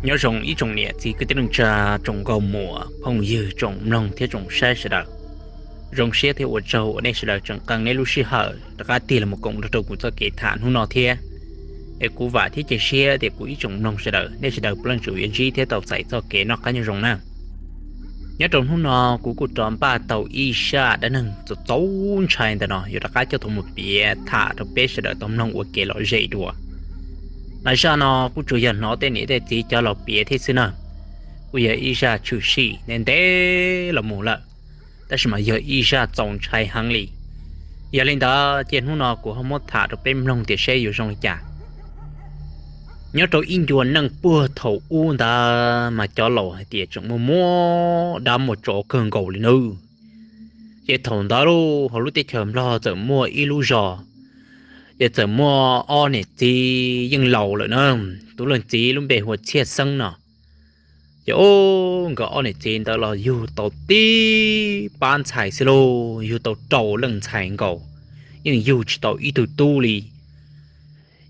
Nyob zoo ib tsoom niam txiv kwv tij neej tsa, tsoom nkauj muam phooj ywg, tsoom mloog thiab tsoom saib sawv daws. Zoo siab thiab ua tsaug uas nej sawv daws tseem qee nej lub sij hawm rov qab tig los mus koom nrog rau kuv txoj kev tham hnub no thiab. Es kuv vam thiab cia siab tias kuv ib tsoom mloog sawv daws, nej sawv daws puav leej tsuas yuav ntsib thiab tau txais txoj kev noj qab nyob zoo na. Nyob rau hnub no kuv kuj rov npaj tau ib zaj dab neeg txaus txaus ntshai ntawm no yuav rov qab coj tau mus piav tham rau peb sawv daws tau mloog ua kev lom zem dua. Mas zaj no kuj tsuas yog hnov tej niam tej txiv cov laus piav thiab xwb na. Kuj yog ib zaj tshwm sim ntev ntev los mus lawm, tab sis mas yog ib zaj txaus ntshai heev li. Yog li ntawd ces hnub no kuv ho muab tham rau peb mloog tias seb yuav zoo li cas. Nyob rau ib ncua neej puag thaum ub ntawd mas cov laus hais tias tseem muaj muaj dab muaj tsov kawg nkaus li nawb. Ces thaum ntawd lauj, hauv lub teb chaws Nplog txawm muaj ib lub zos, ces txawm muaj ob niam txiv yeej laus lawm na. Tus leej txiv lub npe hu ua Txhiaj Xeeb no. Ces o, nkawd ob niam txiv ntawd los yug tau tib pab ntxhais xwb lauj, yug tau rau leej ntxhais nkaus, yeej yug tsis tau ib tug tub li.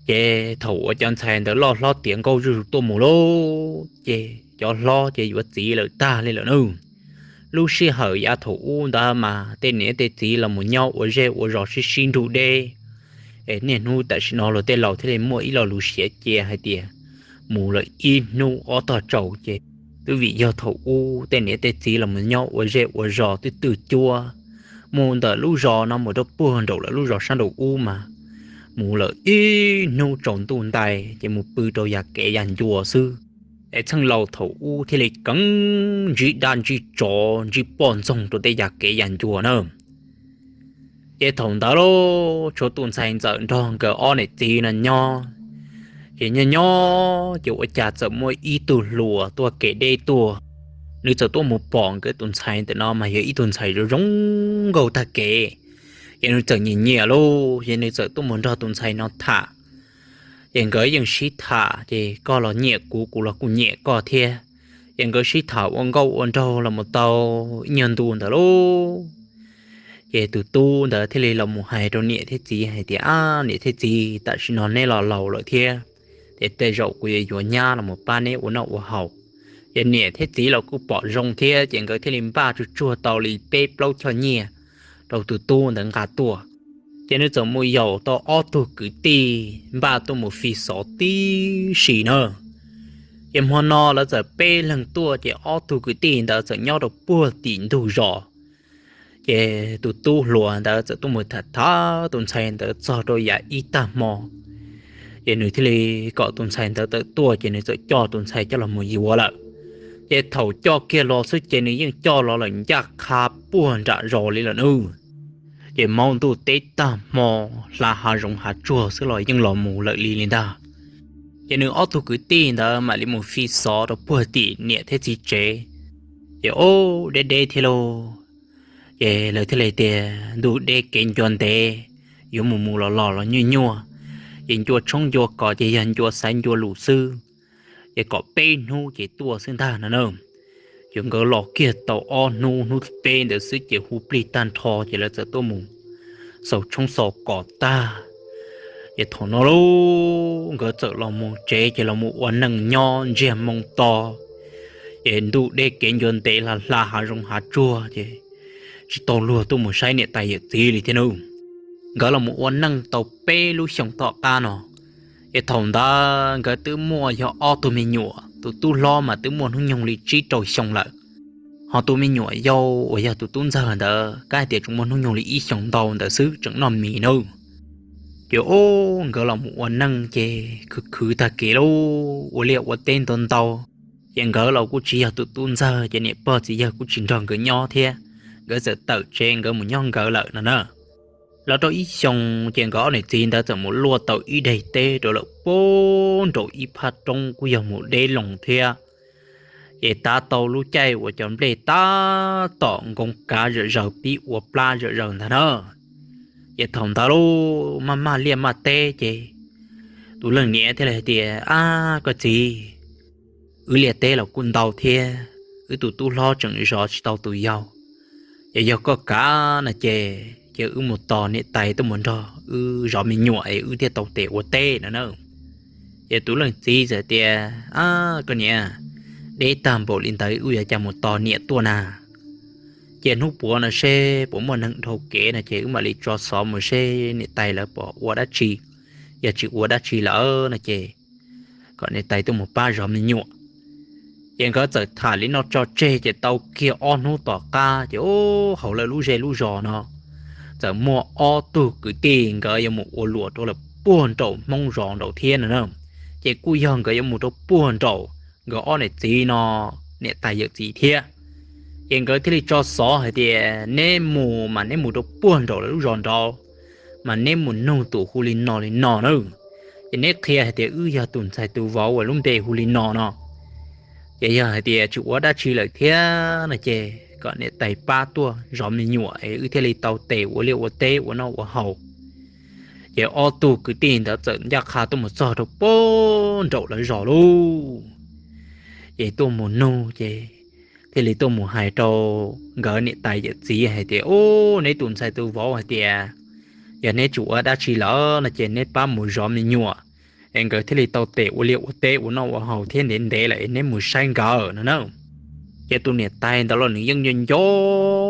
Ces thaum uas cov ntxhais ntawd loj hlob tiav nkauj zuj zus tuaj mus lauj, ces cov hlob ces yuav txiv lawm tag li lawm na. Lub sij hawm yav thaum ub ntawd mas tej niam tej txiv los mus nyob ua zej ua zos sib sib nrug deb. Es niaj hnub tam sim no luag tej laus thiaj li muaj ib lo lus siav cia hais tias mus lawm ib hnub ob tog tsaus ces, twb vim yog thaum ub tej niam tej txiv los mus nyob ua zej ua zos twb twj cuab, mus ntawm lub zos no mus rau puag nraum lawv lub zos sab nraum ub mas mus lawm ib hnub tsaus ntuj ntais ces mus pw rau yam kev yam ncua xwb. Es txheej laus thaum ub thiaj li keev ntsib dab ntsib tsov ntsib poj ntxoog rau tej yam kev yam ncua na. Ces thaum ntawd lauj, tshuav tus ntxhais ntxawm nrog nkawd ob niam txiv no nyob. Ces nyob nyob ces ua cas txawm muaj ib tug hluas tuaj kev deb tuaj, nws txawm tuaj mus pom nkawd tus ntxhais ntawm no mas yog ib tug ntxhais zoo zoo nkauj tag kev. Ces nws txawm nyiam nyiam lauj, ces nws txawm tuaj mus nrog tus ntxhais no tham. Ces nkawd yeej sib tham, ces koj los nyiam kuv, kuv los kuj nyiam koj thiab. Ces nkawd sib tham ua nkauj ua nraug los mus tau ib nyuag ntu ntawd lauj, ces tus tub ntawd thiaj li los mus hais rau niam thiab txiv hais tias, Ab, niam thiab txiv, tam sim no neb los laus lawm thiab, ces tej zaum kuv yuav yuav nyab los mus pab neb ua noj ua haus. Ces niam thiab txiv los kuj pom zoo thiab, ces nkawd thiaj li npaj tsuag tsuag tau li peb plaub choj nyiaj rau tus tub ntawd nqa tuaj. Ces nws txawm mus yaum tau ob tug kwv tij npaj tuaj mus fi xov tib si na. Ces hmo no lawv txawm peb leeg tuaj, ces ob tug kwv tij ntawd txawm nyob rau puag tim ntug zos. Ces tus tub hluas ntawd txawm tuaj mus tham tham tus ntxhais ntawd txog rau yav ib tag hmo, ces nws thiaj li kom tus ntxhais ntawd tawm tuaj, ces nws txawm coj tus ntxhais coj los mus yuav lawm. Ces thaum coj kiag los xwb ces nws yeej coj los lawm ncaj qha puag nram zos li lawm nawb. Ces hmo ntuj teb tag hmo, hla hav zoov hav tsuag xwb los yeej los mus lawm li li ntag. Ces nws ob tug kwv tij ntawd mam li mus fi xov rau puag tim niam thiab txiv tsev. Ces o, deb deb thiab lauj, ces lawv thiaj li tias ntuj deb kev ncua ntev, yuav mus mus los los los nyuaj nyuaj, ces ncua tshoob ncua kos ces yog ncua xaiv ncua lus xwb, ces kom peb hnub ces tuaj xwb ntag no na. Ces nkawd los kiag tau ob hnub, hnub peb ntawd xwb ces hu plig tag nrho ces lawv txawm tuaj mus xaus tshoob xaus kos tag. Ces thaum no lauj, nkawd txawm los mus tsev ces los mus ua neej nyob ntsiag moo to. Ces ntuj deb kev ncua ntev, hla hla hav zoov hav tsuag ces tsis tau luag tuaj mus saib niam tais yawm txiv li thiab nawb. Nkawd los mus ua neej tau peb lub xyoos tom qab no, ces thaum ntawd nkawd twb muaj yog ob tug me nyuam, tus tub hlob mas twb muaj hnub nyoog li tsib rau xyoo lawm. Ho tus me nyuam yau uas yog tus tub ntxawg ntawd, kab hais tias tseem muaj hnub nyoog li ib xyoos ntau ntawd xwb, tseem noj mis nawb. Ces o, nkawd los mus ua neej ces khwv khwv tag kev lauj, ua liaj ua teb ntau ntau. Ces nkawd los kuj tsis yog tus tub ntxawg, ces niam pog txiv yawg kuj tsis nrog nkawd nyob thiab, nkawd txawm tawm tsev nkawd mus nyob nkawd lawm no na. Los rau ib xyoos ces nkawd ob niam txiv ntawd txawm mus luaj tau ib daim teb rau lawm puag nraum ib phab roob kuj yog mus deb loo thiab. Ces tav tau lub caij uas cov nplej tab tom nkoos kav zom zaws pib ua plab zom zaws ntag na. Ces thaum ntawd lauj, maj maj liaj maj teb ces tus leej niam thiaj li hais tias, Ab, koj txiv, wb liaj teb los kuj ntau thiab, wb tus tub hlob tseem zov tsis tau tus yau. Ces yog koj kam no ces, ces wb mus tos niam tais tuaj mus nrog wb zov me nyuam es wb thiaj tau tes ua teb no na. Ces tus leej txiv txawm tias, Ab, koj niam, deb tag npaum li ntawd wb yuav cas mus tos niam tuaj na? Cia hnub puav no seb puas muaj neeg dhau kev no ces wb mam li tso xov mus seb niam tais lawv puas ua dab tsi. Yog tsis ua dab tsi lawm no ces kom niam tais tuaj mus pab zov me nyuam. Ces nkawd txawm tham li no tso tseg ces tau kiag ob hnub tom qab ces hauv lawv lub zej lub zos no txawm muaj ob tug kwv tij nkawd yuav mus ua luam rau lawm puag nraum Hmoob zos nraud thiab no na. Ces kuj yog nkawd yuav mus rau puag nraum nkawd ob niam txiv no niam tais yawm txiv thiab. Ces nkawd thiaj li tso xov hais tias, Neb mus mas neb mus rau puag nraum lawv lub zos nraud, mas neb mus nug tus hu li no li no na. Ces neb qhia hais tias wb yog tus ntxhais tus vauv uas lub npe hu li no no. Ces yog hais tias tsis ua dab tsi lawm thiab no ces kom niam tais pab tuaj zov me nyuam es wb thiaj li tau tes ua liaj ua teb ua noj ua haus. Ces ob tug kwv tij ntawd txawm ncaj qha tuaj mus txog rau puag nraum lawv zos lauj. Ces tuaj mus nug ces thiaj li tuaj mus hais rau nkawd niam tais yawm txiv hais tias, Ub, neb tus ntxhais tus vauv hais tias yog neb tsis ua dab tsi lawm no ces neb pab mus zov me nyuam es nkawd thiaj li tau tes ua liaj ua teb ua noj ua haus thiab ntev ntev lawm es neb mus saib nkawd no na. Ces tus niam tais ntawd los nws yeej nco nco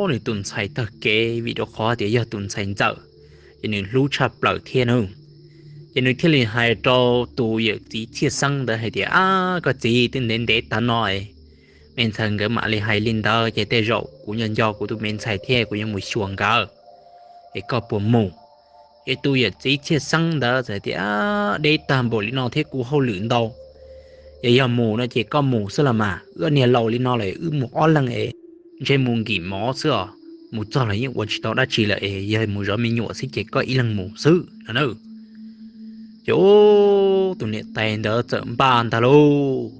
nws tus ntxhais tag kev vim rau qhov tias yog tus ntxhais ntxawm, ces nws hlub tshaj plaws thiab na. Ces nws thiaj li hais rau tus yawm txiv Txhiaj Xeeb ntawd hais tias, Ab, koj txiv, twb ntev ntev tag no me ntxhais nkawd mam li hais li ntawd ces tej zaum kuv nco nco kuv tus me ntxhais thiab kuv yuav mus xyuas nkawd es koj puas mus? Ces tus yawm txiv Txhiaj Xeeb ntawd txawm tias, Deb tag npaum li no thiab kuv hauj lwm ntau, ces yog mus no ces koj mus xwb los mas, wb niag laus li no lawm wb mus ob leeg es ntshe mus nkim mov xwb os, mus txog los yeej ua tsis tau dab tsi lawm es yog mus zov me nyuam xwb ces koj ib leeg mus xwb no na. Ces tus niam tais ntawd txawm npaj ntag lauj.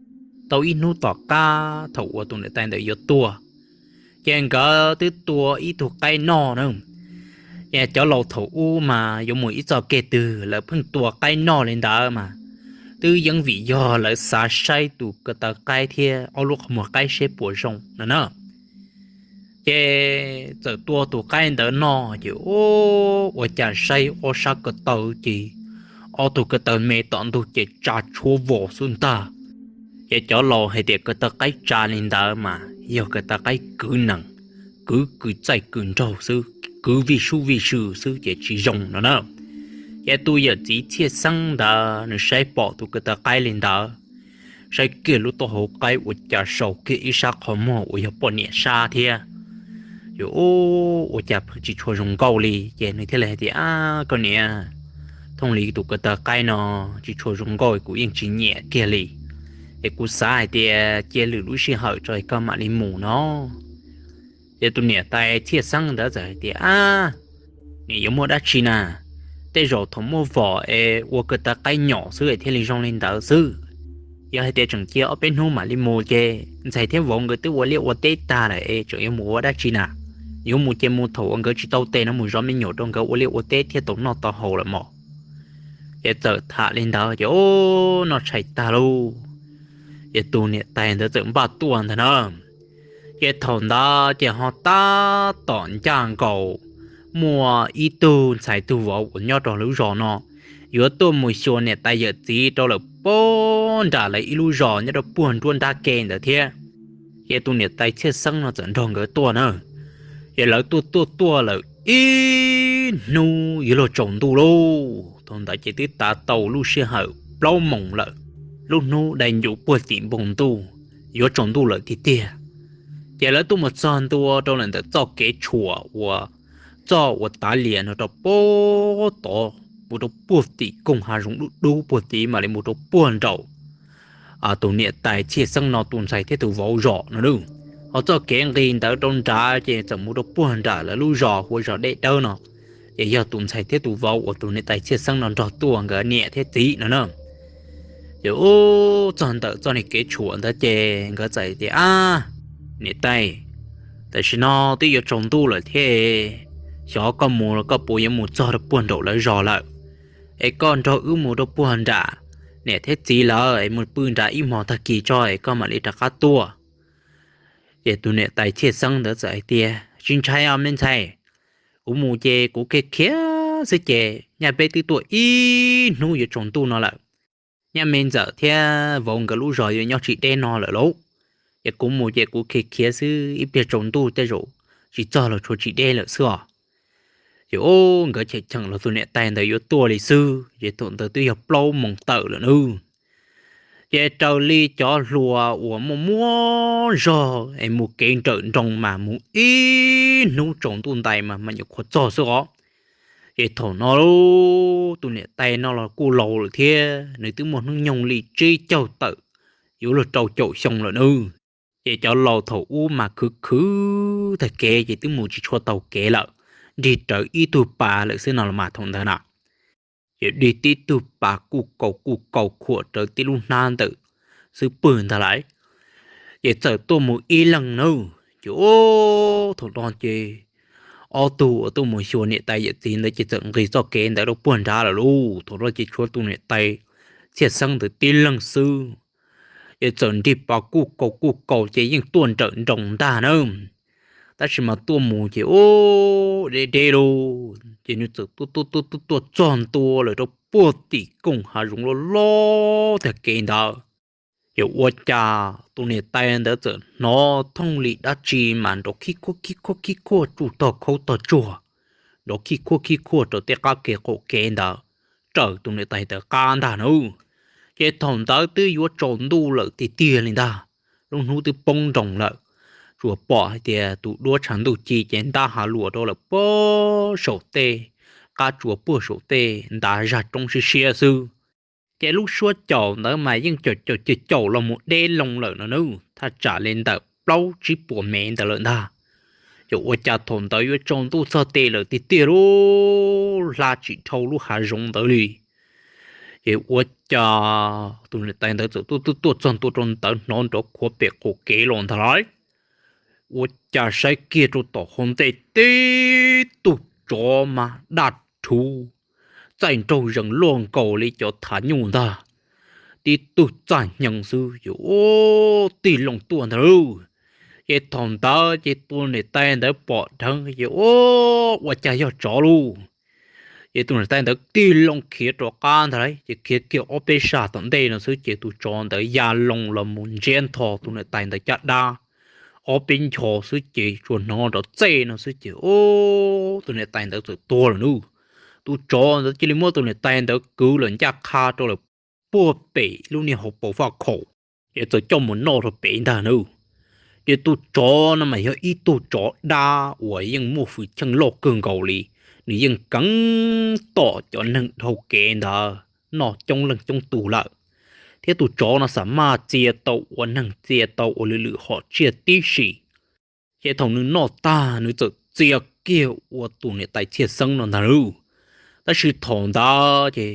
Tau ib hnub tom qab thaum uas tus niam tais ntawd yuav tuaj, ces nkawd twb tua ib tug qaib noj na. Ces cov laus thaum ub mas yuav mus ib txoj kev twg lawv pheej tua qaib noj li ntawd mas twb yeej vim yog lawv xav saib tus ko taw qaib thiab ob lub qhov muag qaib seb puas zoo no na. Ces txawm tua tus qaib ntawd noj ces ua cas saib ob sab ko taw ces ob tug ko taw me tom ntug ces tsa tshuab vos xwb ntag. Ces cov laus hais tias ko taw qaib tsa li ntawd mas yog ko taw qaib kwv nees, kwv kwv txaij kwv nraug xwb, kwv vij sub vij sw xwb ces tsis zoo no na. Ces tus yawm txiv Txhiaj Xeeb ntawd nws saib pom tus ko taw qaib li ntawd, saib kiag lub taub hau qaib ua cas sau kiag ib sab qhov muag uas yog poj niam sab thiab. Ces ua cas pheej tsis tshua zoo nkauj li ces nws thiaj li hais tias, Ab, koj niam, thooj li tus ko taw qaib no tsis tshua zoo nkauj kuv yeej tsis nyiam kiag li. Es kuv xav hais tias cia lwm lub sij hawm tso koj mam li mus no. Ces tus niam tais Txhiaj Xeeb ntawd txawm hais tias, Ab, nim yuav muaj dab tsi na, tej zaum thaum muaj vom es ua ko taw qaib nyom xwb es thiaj li zoo li ntawd xwb. Yog hais tias tseem cia ob peb hnub mam li mus ces ntxhais thiab vauv nkawd twb ua liaj ua teb tag lawm es tseem yuav mus ua dab tsi na. Yuav mus ces mus thaum uas nkawd tsis tau tes no mus zov me nyuam rau nkawd ua liaj ua teb thiaj tau noj tau haus lawm mos. Ces txawm tham li ntawd ces noj tshais tag lauj, ces tus niam tais ntawd txawm npaj tuaj ntag na. Ces thaum ntawd ces ho tab tom ncaj nkaus muaj ib tug ntxhais tug vauv uas nyob rau lub zos no yuav tuaj mus xyuas niam tais yawm txiv rau lawm puag nram lawv ib lub zos nyob rau puag nruab nrab ke ntawd thiab. Ces tus niam tais Txhiaj Xeeb no txawm nrog nkawd tuaj na. Ces lawv tuaj tuaj tuaj lawm ib hnub yuav luag tsaus ntuj lauj. Thaum ntawd ces twb tav tau lub sij hawm plaub moos lawm, lub hnub dai ncuv puag tim npoo ntuj, yuav tsaus ntuj lawm tiag tiag. Ces lawv tuaj mus txog ntua rau lawm ntawm txoj kev tshuam uas txoj uas tav lias no rau puag tod mus rau puag tim koog hav zoov dub dub puag tid mam li mus rau puag nraum tus niam tais Txhiaj Xeeb no tus ntxhais thiab tus vauv zos no lauj. Ho txoj kev nqis ntawd rau nrad ces txawm mus rau puag nram lawv lub zos hu ua zos Dej Dawb no, ces yog tus ntxhais thiab tus vauv uas tus niam tais Txhiaj Xeeb no nrog tuaj nkawd niam thiab txiv no na. Ces ub, txog ntawm txoj niag kev tshuam ntawd ces nkawd txawm tias, Ab, niam tais, tam sim no twb yuav tsaus ntuj lawm thiab, xyov koj mus los koj puas yuav mus txog rau puag nraum lawv zos lawm, es koj nrog wb mus rau puag nram niam thiab txiv lawv es mus pw nrad ib hmos tag kis tso es koj mam li rov qab tuaj. Ces tus niam tais Txhiaj Xeeb ntawd txawm hais tias, Tsis ntshai os me ntxhais, kuv mus ces kuv khiav khiav xwb ces nyaj peb twb tuaj ib hnub yuav tsaus ntuj no lawm. nyab me ntxawm thiab vauv nkawd lub zos yuav nyob tsis deb no lawm lauj. Ces kuv mus ces kuv khiav khiav xwb, ib pliag tsaus ntuj tej zaum tsis txog los tshuav tsis deb lawm xwb os. Ces ub, nkawd cheem cheem los tus niam tais ntawd yuav tuaj li xwb, ces thaum ntawd twb yog plaub moos tawm lawm nawb. Ces raws li cov hluas uas muaj muaj zog es mus kev nrawm nroos mas mus ib hnub tsaus ntuj ntais mas mas nyuam qhuav txog xwb os. Ces thaum no tus niam tais no los kuj laus lawm thiab, nws twb muaj hnub nyoog li tsib caug tawm yuav luag rau caum xyoo lawm nawb. Ces cov laus thaum ub mas khwv khwv tag kev ces twb mus tsis tshua taus kev lawm, nrig rawv ib tug pas lawm xwb no los mas thaum ntawd na. Ces dig tib tug pas kuj kaus kuj kaus khuam rawv tib lub hnab ntawm xwb pwg ntag lauj. Ces txawm tuaj mus ib leeg nawb, ces ub, thaum no ces ob tug uas tuaj mus xyuas niam tais yawm txiv ntawd ces txawm nqis txoj kev ntawd rau puag nrad lawm lauj. Thaum no ces tshuav tus niam tais Txhiaj Xeeb ntawd tib leeg xwb. Ces txawm nrig pas kuj kaus kuj kaus ces yeej tuaj nrawm nroos ntag na. Tab sis mas tuaj mus ces ub, deb deb lauj, ces nws txawm tuaj tuaj tuaj tuaj tuaj txog ntua lawm rau puag tim koog hav zoov loj loj tag kev ntawd. Ces ua cas tus niam tais ntawd txawm hnov thooj li dab tsi mas nrov khib khuaj khib khuaj khib khuaj tsuj tog khaub tog tsuag, nrov khib khuaj khib khuaj rau tej qab kev qaum kev ntawd, raws tus niam tais ntawd qab ntag na. Ces thaum ntawd twb yuav tsaus ntuj lawm tiag tiag li ntag, lub hnub twb poob nroos lawm, tsuas pom hais tias tus duab tshav ntuj ci ces ntab hav luas rau lawm puag saum tej, qab tsuas puag saum tej ntav zaj roob siab siab xwb. Ces lub suab caum ntawd mas yeej caum caum caum caum los mus deb loo lawm no nawb, thaj tsam li ntawm plaub tsib puas mev ntawd lawm ntag. Ces ua cas thaum ntawd yuav tsaus ntuj txog tes lawm tiag tiag lauj, hla tsis dhau lub hav zoov ntawd li. Ces ua cas tus niam tais ntawd txawm tuaj tuaj tuaj txog ntua rau ntawd hnov nrov khuav pem qaum kev los ntag lauj. Ua cas saib kiag rau tom hauv ntej tib tug tsov mas daj rhuv, txaij nraug zees luaj nkaus li cov thav nyuj ntag, tib tug txaj hnyee xwb ces ub, tig loo tuaj ntag lauj. Ces thaum ntawd ces tus niam tais ntawd pom dheev ces ub, ua cas yog tsov lauj. Ces tus niam tais ntawd tig loo khiav rov qab ntag lauj, ces khiav kiag ob peb sab tom ntej no xwb ces tus tsov ntawd ya loo los mus ntsiab ntho tus niam tais ntawd caj dab ob peb ncho xwb ces tsuas hnov nrov txej no xwb ces ub, tus niam tais ntawd txawm tuag lawm nawb. Tus tsov ntawd cia li muab tus niam tais ntawd kwv lawm ncaj qha rau lawm puag pem lub niag hauv paus faj khaum, ces txawm coj mus noj rau pem ntag nawb. Ces tus tsov no mas yog ib tug tsov dab uas yeej muaj hwj chim loj kawg nkaus li, nws yeej keev tom cov neeg dhau kev ntawd noj coob leej coob tus lawm, thiab tus tsov no xam maj txia tau ua neeg, txia tau ua lwm lwm hom tsiaj tib si. Ces thaum nws noj tag nws txawm txia kiag ua tus niam tais Txhiaj Xeeb no ntag lauj. Tab sis thaum ntawd ces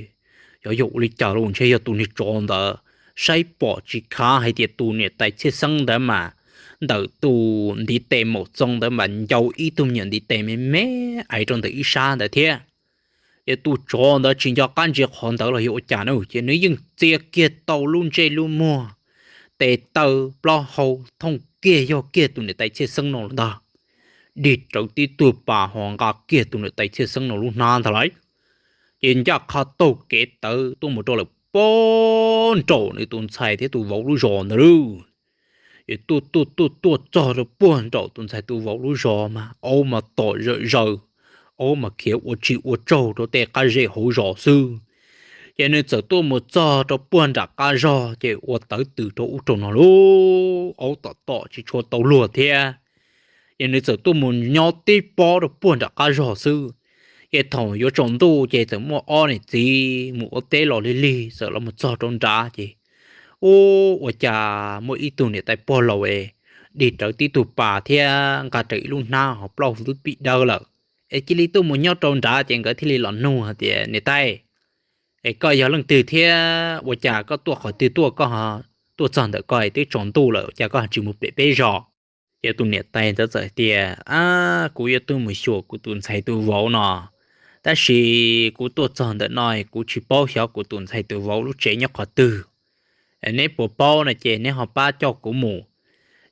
xyov yog ua li cas los ntshe yog tus niag tsov ntawd saib pom tsis khav hais tias tus niam tais Txhiaj Xeeb ntawd mas ntawm tus ntiv tes maum txoov ntawd mas ncau ib tug me nyuam ntiv tes me me aiv rau ntawm ib sab ntawd thiab. Ces tus tsov ntawd tsis nco qab ntsia qhov ntawd los yog ua cas na, ces nws yeej txia kiag tau lub ntsej lub muag, tes taw plaub hau thooj kiag yog kiag tus niam tais Txhiaj Xeeb no lawm ntag. Dig rawv tib tug pas ho nqa kiag tus niam tais Txhiaj Xeeb no lub hnab ntag lauj. Ces ncaj qha taug kev tawv tuaj mus rau lawm puag nraum nws tus ntxhais thiab tus vauv lub zos ntawd lauj. Ces tuaj tuaj tuaj tuaj txog rau puag nraum tus ntxhais tus vauv lub zos mas aub mas tom zawm zaws, aub mas khiav ua tsis ua tsaug rau tej qab zej hauv zos xwb. Ces nws txawm tuaj mus txog rau puag nram qab zog ces ua tawv tws rau ub rau no lauj, aub tom tom tsis tshua tau luag thiab. Ces nws txawm tuaj mus nyob tib pob rau puag nram qab zog xwb. Ces thaum yuav tsaus ntuj ces txawm muaj ob niam txiv mus ua teb los lig lig txawm los mus txog rau nrad ces ub, ua cas muaj ib tug niam tais pog laus es dig rawv tib tug pas thiab nqa rawv ib lub hnab ho plaub hau twb pib dawb lawm, es cia li tuaj mus nyob rau nrad ces nkawd thiaj li los nug hais tias, Niam tais, es koj yog leej twg thiab ua cas koj tuaj qhov twg tuaj, koj tuaj txog ntawm ko twb tsaus ntuj lawm ua cas koj tsis mus pem peb zos? Ces tus niam tais ntawd txawm hais tias, Ab, kuv yuav tuaj mus xyuas kuv tus ntxhais tus vauv no, tab sis kuv tuaj txog ntawm no kuv tsis paub xyov kuv tus ntxhais tus vauv lub tsev nyob qhov twg. Neb puas paub no ces neb ho pab coj kuv mus.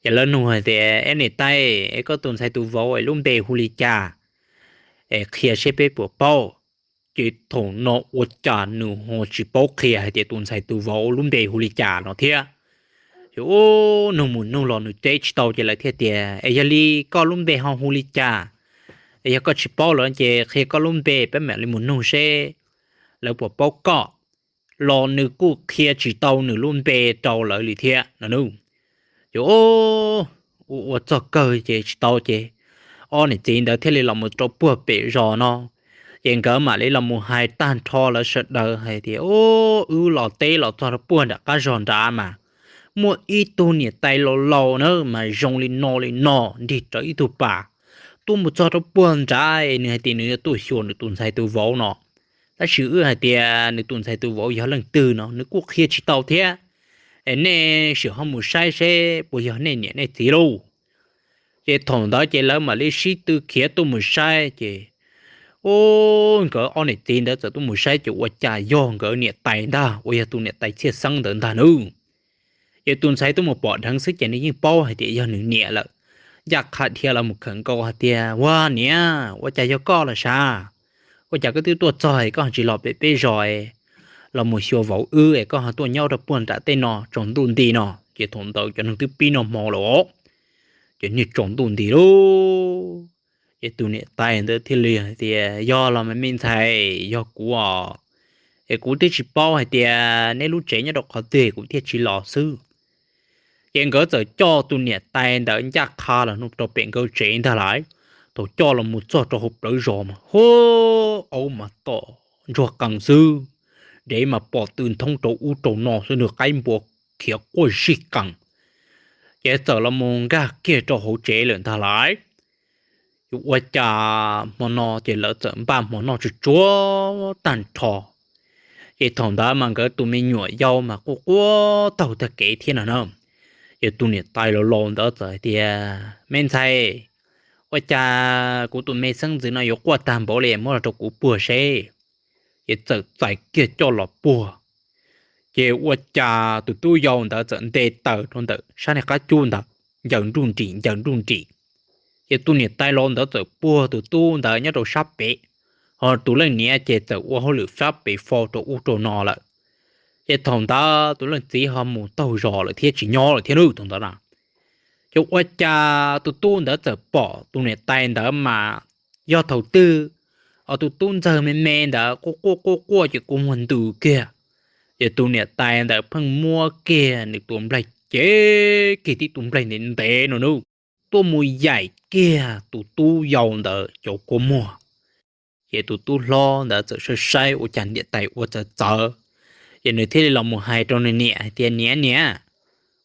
Ces lawv nug hais tias, Eb niam tais, es koj tus ntxhais tus vauv es lub npe hu li cas? Es qhia seb peb puas paub. Ces thaum no ua cas nws ho tsis paub qhia hais tias tus ntxhais tus vauv lub npe hu li cas no thiab. Ces u, nug mus nug los nws teb tsis tau ces lawv thiaj tias, Es yog li koj lub npe ho hu li cas? Es yog koj tsis paub lawm ces qhia koj lub npe peb mam li mus nug seb lawv puas paub koj. Los nws kuj qhia tsis tau nws lub npe rau lawv li thiab no. Ces ua ua txog kawg ces tsis tau ces ob niam txiv ntawd thiaj li los mus rau puag pem zos no. Ces nkawd mam li los mus hais tag nrho lawv sawv daws hais tias, Wb los teb los txog rau puag nram qab zos nrad mas muaj ib tug niam tais laus laus na mas zoo li no li no nrig rawv ib tug pas tuaj mus txog rau puag nrad es nws hais tias nws yuav tuaj xyuas nws tus ntxhais tus vauv no. Tab sis wb hais tias nws tus ntxhais tus vauv yog leej twg no nws kuj qhia tsis tau thiab. Es nej sim ho mus saib seb puas yog nej niam nej txiv lauj. Ces thaum ntawd ces lawv mam li sib tw khiav tuaj mus saib ces, u, nkawd ob niam txiv ntawd txawm tuaj mus saib ces ua cas yog nkawd niam tais ntag, uas yog tus niam tais txhiaj xeeb ntawd ntag nawb. Ces tus ntxhais tuaj mus pom dheev xwb ces nws yeej paub hais tias yog nws niam lawm. Ncaj qha dhia los mus khawm nkaus hais tias, Ua niam, ua cas yog koj los sav? Ua cas koj twb tuaj txog es koj tsis los pem peb zos los mus xyuas vauv wb es koj ho tuaj nyob rau puag nram tej no tsaus ntuj nti no? Ces thaum ntawd cov neeg twb pib noj hmo lawm, ces niag tsaus ntuj nti lauj. Ces tus niam tais ntawd thiaj li hais tias, Yog los mas me ntxhais, yog kuv os. Es kuv twb tsis paub hais tias neb lub tsev nyob rau qhov twg kuv thiaj tsis los xwb. Ces nkawd txawm coj tus niam tais ntawd ncaj qha los rau pem nkawd tsev ntag lauj. Thaum coj los mus txog rau hauv plawv zos mas hu, aub mas tom ntsuag qees xwb, dev mas pom tw nthoob rau ub rau no xwb, nws qaib npua khiav quaj zij qees. Ces txawm los mus nkag kiag rau hauv tsev lawm ntag lauj. Yuav ua cas hmo no ces lawv txawm npaj hmo noj tsuag tsuag tag nrho. Ces thaum ntawd mas nkawd tus me nyuam yau mas quaj quaj taug tag kev thiab no na. Ces tus niam tais laus laus ntawd txawm hais tias, Me ntxhais, ua cas kuv tus me xeeb ntxwv no yuav quaj tag npaum li, muab los rau kuv puag seb. Ces txawm txais kiag coj los puag. Ces ua cas tus tub yau ntawd txawm nte taws rau ntawm sab niag qab cub ntawd, ncaws nruj nrim ncaws nruj nrim. Ces tus niam tais laus ntawd txawm puag tus tub ntawd nyob rau sab pem, ho tus leej niam ces txawm ua hauj lwm sab pem faus rau ub rau no lawm. Ces thaum ntawd tus leej txiv ho mus taug zos lawm thiab tsis nyob lawm thiab nawb thaum ntawd na. Ces ua cas tus tub ntawd txawm pom tus niam tais ntawd mas yog thaum twg os tus tub ntxawg me me ntawd quaj quaj quaj quaj ces kua muag ntws kiag. Ces tus niam tais ntawd pheej muab kiag nws tus nplaig cev kiag tib tug nplaig ntev ntev no nawb, tuaj mus yaim kiag tus tub yau ntawd cov kua muag. Ces tus tub hlob ntawd txawm saib saib ua cas niam tais ua txawv txawv, ces nws thiaj li los mus hais rau nws niam hais tias, Niam niam,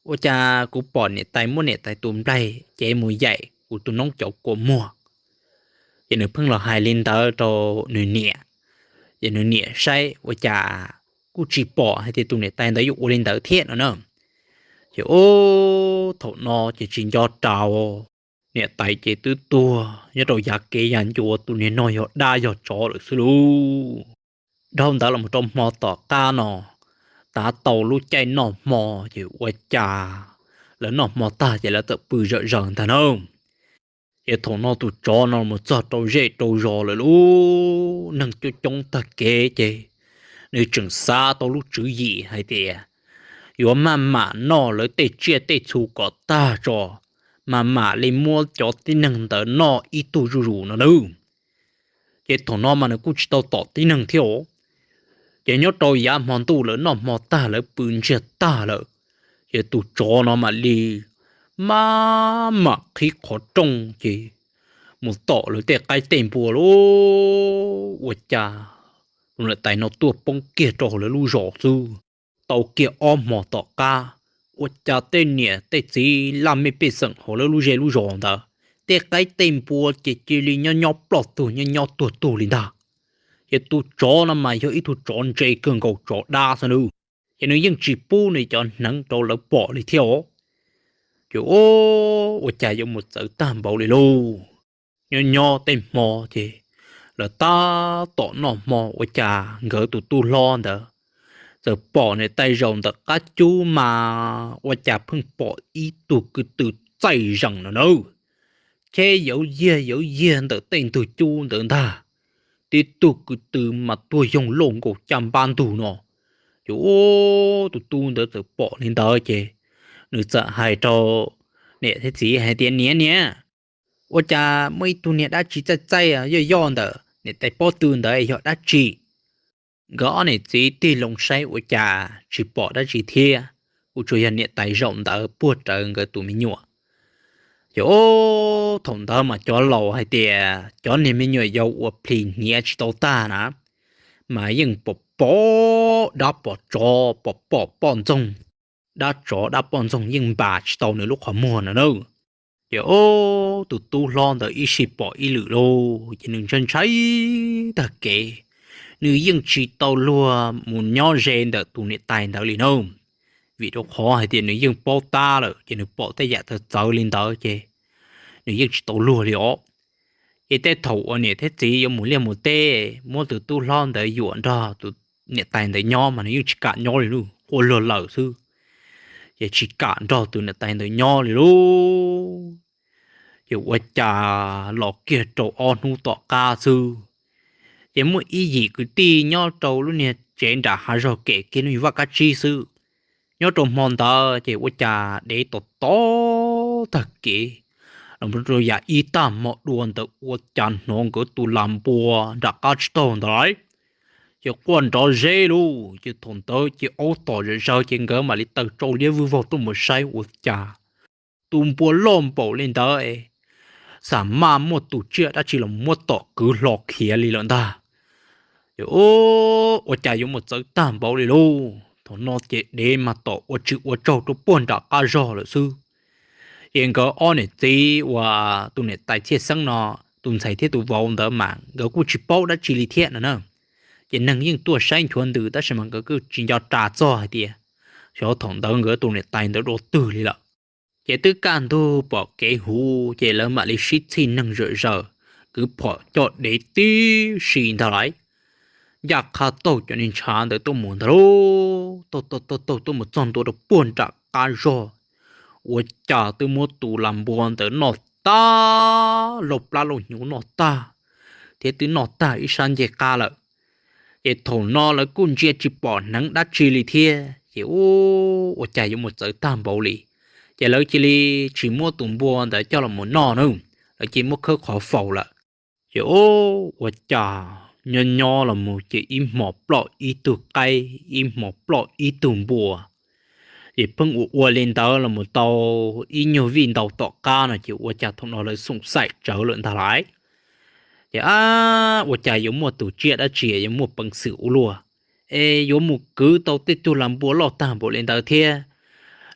ua cas kuv pom niam tais muab niam tais tus nplaig cev mus yaim kuv tus noob cov kua muag? Ces nws pheej los hais li ntawd rau nws niam. Ces nws niam saib ua cas kuj tsis pom hais tias tus niam tais ntawd yuav ua li ntawd thiab no na. Ces ub, thaum no ces tsis nco rau, niam tais ces twb tuag nyob rau yav kev yav ncua, tus niag no yog dab yog tsov lawm xwb lauj. Dhau ntawd los rau hmo tom qab no, tav tau lub caij noj hmo, ces ua cas lawv noj hmo tag ces lawv txawm pw zom zaws ntag na. Ces thaum no tus tsov no mus txog rau zej rau zos lawm lauj, neeg coob coob tag kev ces nws tseem xav tau lub tswv yim hais tias yuav maj mam noj lawv tej tsiaj tej txhu kom tag tso, maj mam li muab cov tib neeg ntawd noj ib tug zuj zus no nawb. Ces thaum no mas nws kuj tsis tau tom tib neeg thiab os. Ces nyob rau yav hmo ntuj lawv noj hmo tag lawv pw ntsiag tag lawm, ces tus tsov no mam li maj mam qhib qhov rooj ces mus tom lawv tej qaib tej npua lauj. Ua cas tus niam tais no tuaj poob kiag rau hauv lawv lub zos xwb. Tau kiag ob hmo tom qab, ua cas tej niam tej txiv laj mej pej xeem hauv lawv lub zej lub zos ntawd, tej qaib tej npua ces cia li nyob nyob ploj tug nyob nyob tuag tug li ntag. Ces tus tsov no mas yog ib tug tsov ntse kawg nkaus tsov dab xwb nawb, ces nws yeej tsis pub nws cov hneev rau lawv pom li thiab os. Ces ua cas yuav mus txawv tag npaum li lauj. Nyob nyob tej hmo ces lawv tab tom noj hmo ua cas nkawd tus tub hlob ntawd txawm pom niam tais zaum ntawm qab cub mas ua cas pheej pom ib tug kwv tw txaij zees no nawb, cheb yawv yiag yawv yiag ntawm tej ntug cub ntawd ntag. tib tug kwv tw mas tuag yoog loj nkaus caj npab ntug no. Ces tus tub ntawd txawm pom li ntawd ces nws txawm hais rau niam thiab txiv hais tias, Niam, niam, ua cas muaj ib tug niag dab tsi txaij txaij yoj yoj ntawm niam tais pob tw ntawd yog dab tsi? Nkawd ob niam txiv tig loo saib ua cas tsis pom dab tsi thiab, kuj tsuas yog niam tais zaum ntawd puag rawv nkawd tus me nyuam. Ces thaum ntawd mas cov laus hais tias cov niag me nyuam yaus uas plhis hniav tsis tau tag na, mas yeej pom pom dab pom tsov, pom pom poj ntxoog, dab tsov dab poj ntxoog yeej npas tsis tau nws lub qhov muag no na. Ces tus tub hlob ntawd ib sij pom ib lwm lauj, ces nws ntshai ntshai tag kev, nws yeej tsis tau luag mus nyob ze ntawm tus niam tais ntawd li na. Vim rau qhov hais tias nws yeej paub tab lawm, ces nws pom tej yam txawv txawv li ntawd ces nws yeej tsis tau luag li os. Ces tej thaum uas niam thiab txiv yuav mus liaj mus teb, muab tus tub hlob ntawd yuam nrog tus niam tais ntawd nyob mas nws yeej tsis kam nyob li lauj, quaj luag lawm xwb. Ces tsis kam nrog tus niam tais ntawd nyob li lauj. Ces ua cas los kiag rau ob hnub tom qab xwb, ces muaj ib yim kwv tij nyob rau lub niag tsev nram hav zog kem kiag lub vaj kab tsib xwb. Nyob rau hmo ntawd ces ua cas dev tom tom tag kev los rau yam ib tag hmo dua ntawd ua cas hnov nkawd tus lam npua nram qab tsib taug ntawd lawm, ces quaj nrov zeb lauj. Ces thaum ntawd ces aub tom zom zaws ces nkawd mam li taws tsau liab vwj vog tuaj mus saib ua cas tus npua loj npaum li ntawd, xam maj muaj tus tsiaj dab tsi los muab tom kwv hlo khiav li lawm ntag. Ces ua cas yuav mus txawv tag npaum li lauj. Thaum no ces dev mas tom ua tsis ua tsaug rau puag nram qab zog lawm xwb. Ces nkawd ob niam txiv uas tus niam tais Txhiaj Xeeb no, tus ntxhais thiab tus vauv ntawd mas nkawd kuj tsis paub dab tsi li thiab no na. Ces neeg yeej tuaj saib nchuav ntws tab sis mas nkawd kuj tsis nco ras txog hais tias xyov thaum ntawd nkawd tus niam tais ntawd dua twg li lawm. Ces twb kaj ntug pom kev huv ces lawv mam li sib txhij neeg zom zaws, kwv phom coj dev tib si ntag lauj. Ncaj qha taug cov niag ntshav ntawd tuaj mus ntag lauj, taug taug taug taug tuaj mus txog ntua rau puag nram qab zog, ua cas twb muab tus lam npua ntawd noj tag, lauj plab lauj hnyuv noj tag, thiab twb noj tag ib sab ncej qab lawm. Ces thaum no lawv kuj ntsia tsis pom hneev dab tsi li thiab, ces ua cas yuav mus txawv tag npaum li. Ces lawv cia li tsis muab tus npua ntawd coj los mus noj na, lawv cia li muab khawb qhov faus lawm. Ces ua cas nyob nyob los mus ces ib hmos ploj ib tug qaib, ib hmos ploj ib tug npua. Ces pheej ua ua li ntawd los mus tau ib nyuag vij ntau tom qab no ces ua cas thaum no lawv xoom xaim tsawv lawm ntag lauj. Ces ab, ua cas yuav muaj tus tsiaj dab tsi yuav muaj peev xwm ua luaj es yuav mus kwv tau tej tug lam npua loj tag npaum li ntawd thiab,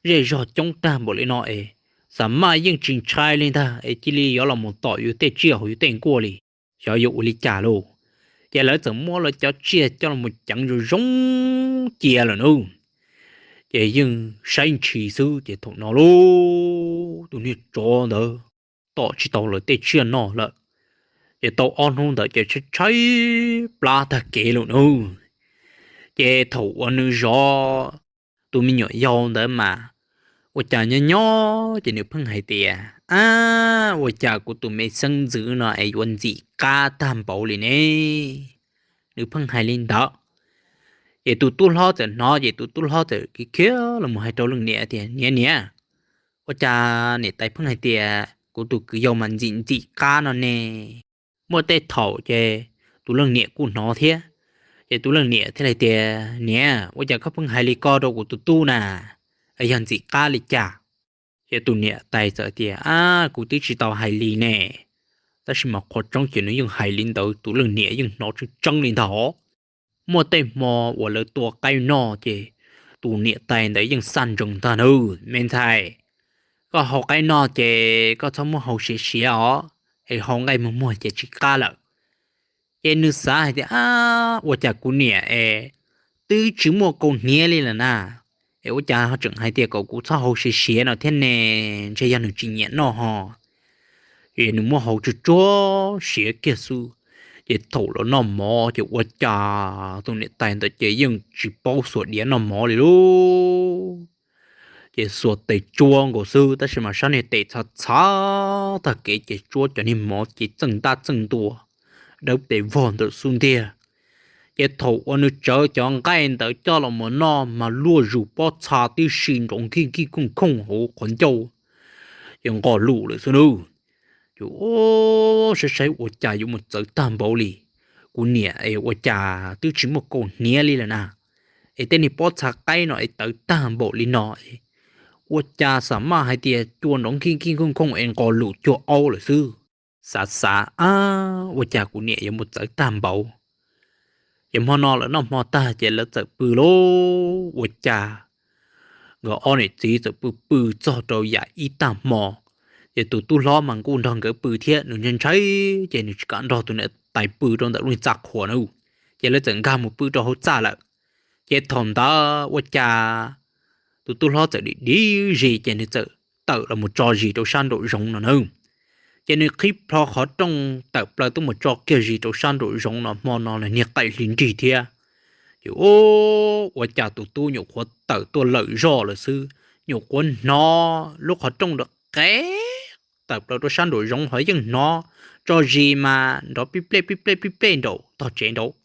zej zog coob tag npaum li no es, xam maj yeej tsis ntshai li ntag es cia li yuav los mus tom yus tej tsiaj hauv yus tej nkuaj li, xyov yuav ua li cas lauj. Ces lawv txawm muab lawv cov tsiaj coj los mus ceev zoo zoo cia lawm nawb. Ces yeej saib ntshis xwb ces thaum no lauj, tus niag tsov ntawd tom tsis tau lawv tej tsiaj noj lawm. Ces tau ob hnub ntawd ces tshaib tshaib plab tag kev lawm nawb. Ces thaum uas nws zov tus me nyuam yaus ntawd mas ua cas nyob nyob ces nws pheej hais tias, ab, ua cas kuv tus me xeeb ntxwv no es yuav ntxim qab tag npaum li ne? Nws pheej hais li ntawd. Ces tus tub hlob txawm hnov ces tus tub hlob txawm khiav los mus hais rau leej niam tias, niam niam, ua cas niam tais pheej hais tias kuv tus kwv yau mas ntxim ntxim qab no ne? Muaj tej thaum ces tus leej niam kuj hnov thiab. Ces tus leej niam thiaj li tias, niam, ua cas koj pheej hais li ko rau kuv tus tub na? Yog ntxim qab li cas? Ces tus niam tais txawm tias, ab, kuv twb tsis tau hais li ne. Tab sis mas qhov tseeb ces nws yeej hais li ntawd, tus leej niam yeej hnov tseeb tseeb li ntag. Muaj tej hmo uas lawv tua qaib noj ces tus niam tais ntawd yeej xaj ntsoov ntag nawb, me ntxhais, koj hau qaib noj ces koj txhob muab hau siav siav os, es hau nqaij muag muag ces tsis qab lawm. Ces nws xav hais tias, ab, ua cas kuv niam es twb tsis muaj kaus hniav li lawm na, es ua cas ho tseem hais tias kom kuv txhob hau siav siav no thiab ne? Ntshe yog nws tsis nyiam noj ho. Ces nws muab hau tsuag tsuag siav kiag xwb. Ces thaum los noj mov ces ua cas tus niam tais ntawd ces yeej tsis paub xuas diav noj mov li lauj. Ces xuas tes tsuab nkaus xwb tab sis mas sab niag tes txhav txhav tag kev ces tsuab cov niag mov ces txeej ntab txeej ntua, dawb pes vog ntawm xub ntiag. Ces thaum uas nws tsawv cov nqaij ntawd coj los mus noj mas luaj zus pob txha tib si nrov nkij nkij khooj khooj hauv qhov ncauj, ces nqos lus lawm xwb nawb. Ces saib saib ua cas yuav mus txawv tag npaum li, kuv niam es ua cas twb tsis muaj kaus hniav li lawm na, es tej niag pob txha qaib no es txawv tag npaum li no, ua cas xam maj hais tias cua nrov nkij nkij khooj khooj es nqos lus cuag aub lawm xwb. Xav xav, ab, ua cas kuv niam yuav mus txawv tag npaum. Ces hmo no lawv noj hmo tag ces lawv txawm pw lauj. Ua cas nkawd ob niam txiv txawm pw pw txog rau yam ib tag hmo, ces tus tub hlob mas kuj nrog nkawd pw thiab, nws ntshai ntshai ces nws tsis kam nrog tus niam tais pw rau ntawm lub txaj qhua na. Ces lawv txawm nkag mus pw rau hauv txaj lawm. Ces thaum ntawd ua cas tus tub hlob txawm dim dim zis ces nws txawm tawm los mus tso zis rau sab nraum zoov no na. Ces nws qhib plho qhov rooj tawm plaws tuaj mus tso kiag zis rau sab nraum zoov no, hmo no los niag qaim hli nrig thiab. Ces ua cas tus tub nyuam qhuav tawm tuaj lawm zoj lawm xwb, nyuam qhuav hnov lub qhov rooj nrov qev tawm plaws rau sab nraum zoov ho yeej hnov tso zis mas nrov pib plej pib plej pib plej nraum tog tsev nraud.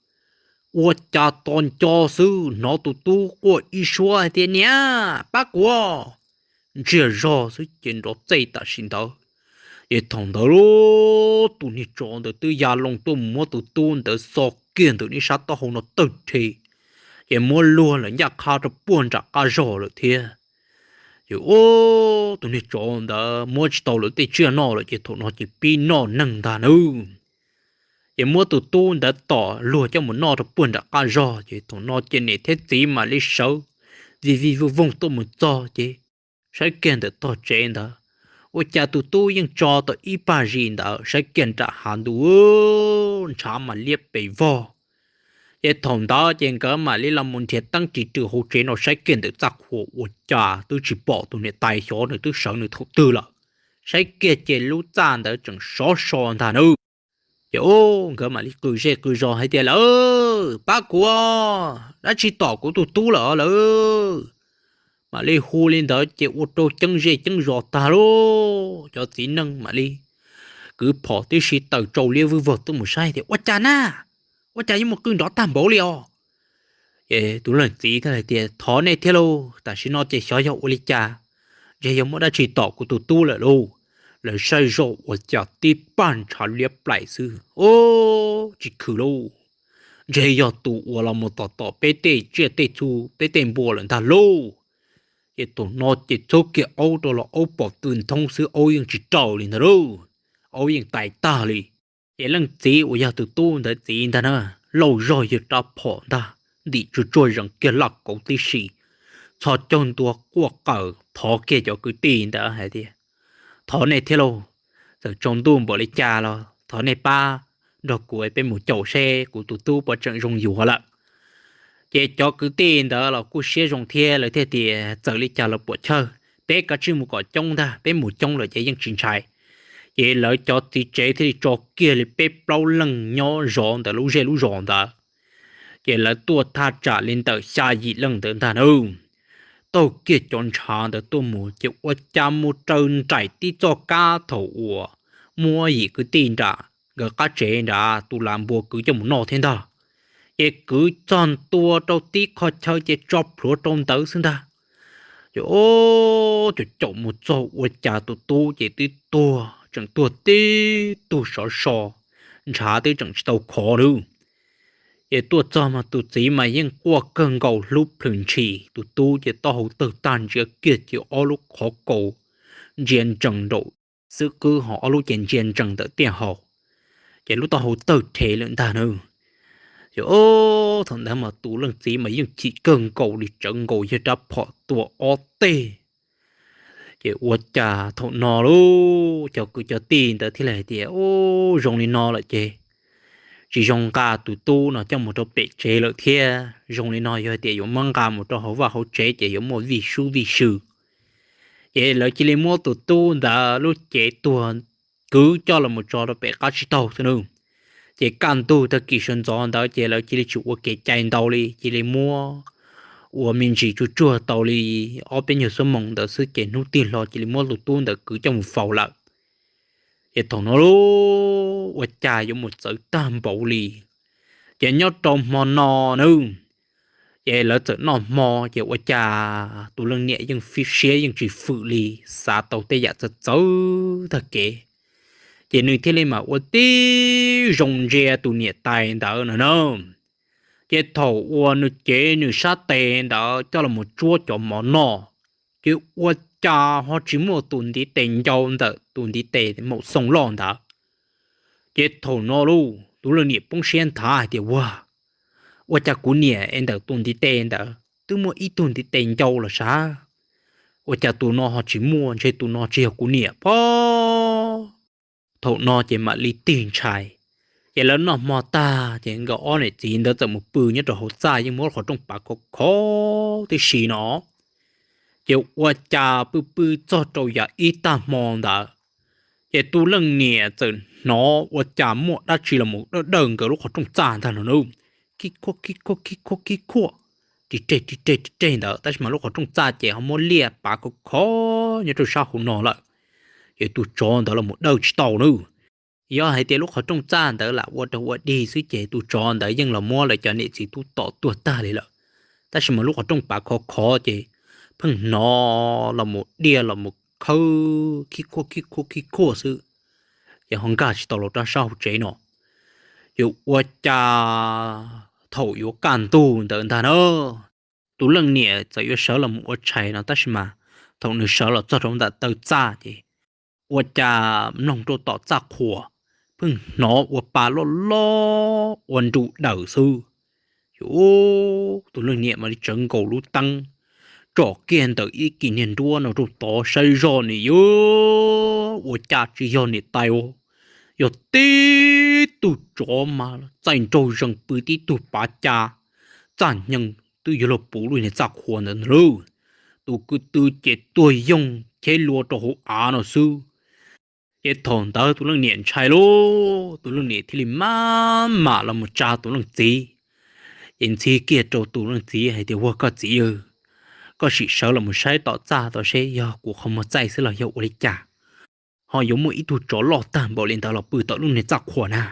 Ua cas tos nco xwb hnov tus tub quaj ib suab hais tias, niam, pab kuv. Ntsiag zog xwb ces nrov txej tam sim ntawd. Ces thaum ntawd tus niag tsov ntawd twb ya loo tuaj mus muab tus tub ntawd xo kiag ntawm niag sab taub hau no tawg rhe, ces muab luag lawm ncaj qha rau puag nram qab zog lawm thiab. Ces tus niag tsov ntawd muab tsis tau lawv tej tsiaj noj lawm ces thaum no ces pib noj neeg ntag nawb. Ces muab tus tub ntawd tom luag coj mus noj rau puag nram qab zog ces thaum no ces niam thiab txiv mam li sawv vij vij vooj vooj tuaj mus txog ces saib kiag ntawm tog tsev ntawd, ua cas tus tub yeej tso tau ib pag zis ntawd, saib kiag nram hav ntuj ntshav mas liab pes vog. Ces thaum ntawd ces nkawd mam li los mus nrhiav teeb ris rwm hauv tsev no saib kiag ntawm txaj qhua ua cas twb tsis pom tus niam tais xyov nws twb sawv nws thaum twg lawm. Saib kiag ces lub txaj ntawd tseem sov so ntag nawb. Ces nkawd mam li qw zej qw zos hais tias, lawv pab kuv, dab tsi tom kuv tus tub lawm lawv. Mam li hu li ntawd ces ua rau ceeb zej ceeb zos tag lauj, cov txiv neej mam li kwv phom tib si taws tsau liab vwj vog tuaj mus saib tias, ua cas na, ua cas yuav mus qw nrov tag npaum li os? Ces tus leej txiv thiaj hais tias, thov nej thiab lauj, tam sim no ces xyov yog ua li cas, ntshe yog muaj dab tsi tom kuv tus tub lawm lauj. Lawv saib zoj ua cas tib pag ntshav liab plaim xwb, o, tsis khwv lauj, ntshe yog tus uas los mus tom tom peb tej tsiaj tej txhu peb tej npua lawm ntag lauj. Ces thaum no ces txhub kiag aub rau los aub pom tw nthoob xwb, aub yeej tsis raws li ntag lauj, aub yeej tais tag li. Ces leej txiv uas yog tus tub ntawd txiv ntag na, lauj zog yawg rab phom ntag, ntim tsuag tsuag zees kiag laj kauv tib si, txhos caug ntua quaj qawm thov kiag cov kwv tij ntawd hais tias, thov nej thiab lauj, txawm tsaus ntuj npaum li cas los thov nej pab nrog kuv peb mus caum seb kuv tus tub puas tseem zoo yuav lawm. Ces cov kwv tij ntawd los kuj siab zoo thiab, lawv thiaj tias txawm li cas los puam chawj, peb kav tsij mus kom coob ntag, peb mus coob lawm ces yeej tsis ntshai. Ces lawv cov txiv tsev thiaj li tso kiag li peb plaub leeg nyob zov ntawm lub zej lub zos ntawd. Ces lawv tuaj thaj tsam li ntawm xya yim leej ntawd ntag na. Taug kiag cov ntshav ntawd tuaj mus ces ua cas mus raws nraim tib txoj kab thaum uas muab yim kwv tij nram nkawd qab tsev nrad tus lam npua kwv coj mus noj thiab ntag. Ces kwv txog ntua rau tib qho chaw ces tso plhuav rau ntawd xwb ntag. Ces o, caum caum mus txog ua cas tus tub ces twb tuag, tseem tuag tib tug sov so, ntshav twb tseem tsis tau khov lawm. Ces tuaj txog mas tus txiv mas yeej quaj kawg nkaus hlub plhws ntshis, tus tub ces taub hau tawg tag ntsia kiag ces ob lub qhov kaus ntsia ntsees nraum xwb qwb ho ob lub ces ntsia ntsees ntawm tiaj haus, ces lub taub hau tawg rhe lawm ntag na. Ces o, thaum ntawd mas tus leej txiv mas yeej chim kawg nkaus li, tsawv nkaus yawg rab phom tua ob teg. Ces ua cas thaum no lauj, cov kwv cov tij ntawd thiaj li hais tias, u, zoo li no lawm ces tsis zoo nqa tus tub no coj mus rau pem tsev lawm thiab. Zoo li no yog hais tias yuav muab nqa mus rau hauv vaj hauv tsev ces yuav muaj vij sub vij sw. Ces lawv cia li muab tus tub ntawd lub cev tuag kwv coj los mus tso rau pem qab tsib taug xwb nawb. Ces kaj ntug tag kis sawv ntxov ntawd ces lawv cia li tsis ua kev cai ntau li, cia li muab ua me ntsis tsuag tsuag tau li ob peb nyuag xuab moos ntawd xwb ces hnub tig hlo cia li muab tus tub ntawd kwv coj mus faus lawm. Ces thaum no lauj, ua cas yuav mus txawv tag npaum li. Ces nyob rau hmo no nawb, ces lawv txawm noj hmo ces ua cas tus leej niam yeej fib siab yeej tsis fwm li, xav tau tej yam txawv txawv tag kev. Ces nws thiaj li mam ua tib zoo ntsia tus niam tais ntawd no na. Ces thaum uas nws cev nws sab tes ntawd coj los tsuab cov mov noj, ces ua cas ho tsis muaj tus ntiv tes ncau ntawm tus ntiv tes maum xoo loj ntawd. Ces thaum no lauj, tus leej niam poob siab nthav hais tias, Ua, ua cas kuv niam es ntawm tus ntiv tes ntawd twb muaj ib tug ntiv tes ncau los sav? Ua cas tus no ho tsis muaj, ntshe tus no tsis yog kuv niam pob. Thaum no ces mam li tig ntshai. Ces lawv noj hmo tag ces nkawd ob niam txiv ntawd txawm mus pw nyob rau hauv txaj yeej muab qhov rooj pav khov khov tib si no. Ces ua cas pw pw txog rau yav ib tag hmo ntawd, ces tus leej niam txawm hnov ua cas muaj dab tsi los mus dawj dawj nkawd lub qhov rooj txaj ntag no na. Khib khuaj khib khuaj khib khuaj khib khuaj, ris reg ris reg ris reg ntawd, tab sis mas lub qhov rooj txaj ces ho muab liaj pav khov khov nyob rau sab hauv no lawm. Ces tus tsov ntawd los mus dawj tsis tau na. Yog hais tias lub qhov rooj txaj ntawd lam ua rau ua dig xwb ces tus tsov ntawd yeej los muab lawv cov niam txiv tub tom tuag tag li lawm. Tab sis mas lub qhov rooj pav khov khov ces pheej hnov los mus diaj los mus khawb khib khuaj khib khuaj khib khuaj xwb, ces ho nkag tsis tau los rau sab hauv tsev no. Ces ua cas thaum yuav kaj ntug ntawd ntag na, tus leej niam txawm yuav sawv los mus ua tshais no tab sis mas thaum nws sawv los txog rau ntawm taw txaj ces ua cas mloog rau tom txaj qhua pheej hnov ua pa loj loj ua nrus daws xwb. Ces tus leej niam mam li tsawv nkaus lub teeb tsom kiag ntawm ib kis niag nruab no rau tod saib zoj ni, yuav ua cas tsis yog niam tais, yog tib tug tsov mas txaij nraug zees pw tib tug pav ca txaj hneev twb yuav luag puv lub niag txaj qhua ntawd ntag lauj. Tus kwv tw ces tuag yoog cheb lua rau hauv av no xwb. Ces thaum ntawd tus leej niam ntshai lauj, tus leej niam thiaj li maj mam los mus tsa tus leej txiv. Ces ntxhi kiag rau tus leej txiv hais tias, Ua koj txiv, koj sim sawv los mus saib tom txaj tod seb yog kuv qhov muag txaij xwb los yog ua li cas, ho yuav muaj ib tug tsov loj tag npaum li ntawd los pw tom lub niag txaj qhua na.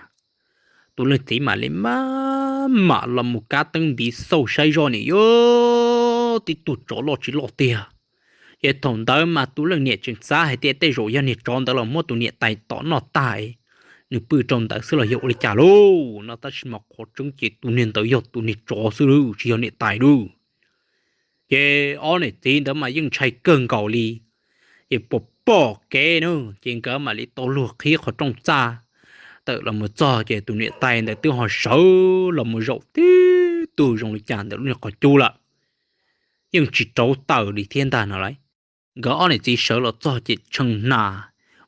Tus leej txiv mam li maj mam los mus kab teeb npiv xauj saib zoj ni, yuav tib tug tsov loj tsis loj tiag. Ces thaum ntawd mas tus leej niam tseem xav hais tias tej zaum yog niag tsov ntawd los muab tus niam tais tom noj tag, nws pw rau ntawd xwb los yog ua li cas lauj no, tab sis mas qhov tseeb ces tus niag ntawd yog tus niag tsov xwb lauj, tsis yog niam tais lauj. Ces ob niam txiv ntawd mas yeej ntshai kawg nkaus li. Ces pom pom kev na, ces nkawd mam li tau luag qhib qhov rooj txaj tawm los mus txog ces tus niam tais ntawd twb ho sawv los mus zaum tib tug zoo li cas ntawm lub niag qhov cub lawm, yeej tsis rauv taws li thiab ntag no lauj. Nkawd ob niam txiv sawv los txog ces tshee hna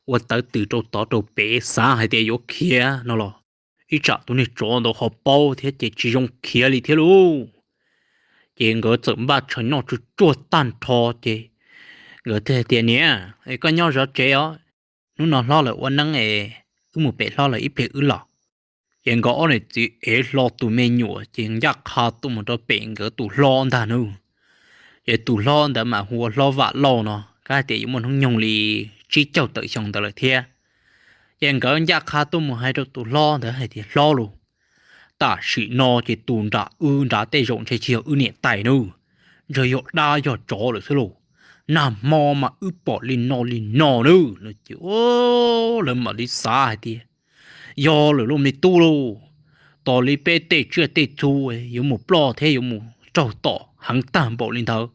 ua tawv tws rau tod rau pem xav hais tias yuav khiav no los ib tsam tus niag tsov ntawd ho paub thiab ces tsis zoo khiav li thiab lauj. Ces nkawd txawm npaj tshais noj tsuj tsuag tag nrho ces nkawd thiaj tias, Niam, es koj nyob zov tsev os, hnub no hlob lawv ua neeb es wb mus pem hlob lawv ib pliag wb los. Ces nkawd ob niam txiv ev hlo tus me nyuam ces ncaj qha tuaj mus rau pem nkawd tus hlob ntag nawb. Ces tus hlob ntawd mas hu ua hlob Vam Lauj no, kav hais tias yuav muaj hnub nyoog li tsib caug tawm xyoo ntawd lawm thiab. Ces nkawd ncaj qha tuaj mus hais rau tus hlob ntawd hais tias, Hlob lauj, tam sim no ces tus nram wb nrad tej zaum ntshe tsis yog wb niam tais nawb, ntshe yog dab yog tsov lawm xwb lauj. Nag hmo mas wb pom li no li no nawb. Ces lawv mam li xav hais tias, Yog lawm lauj me tub lauj, tos li peb tej tsiaj tej txhu yuav mus ploj thiab yuav mus raug tom heev tag npaum li ntawd,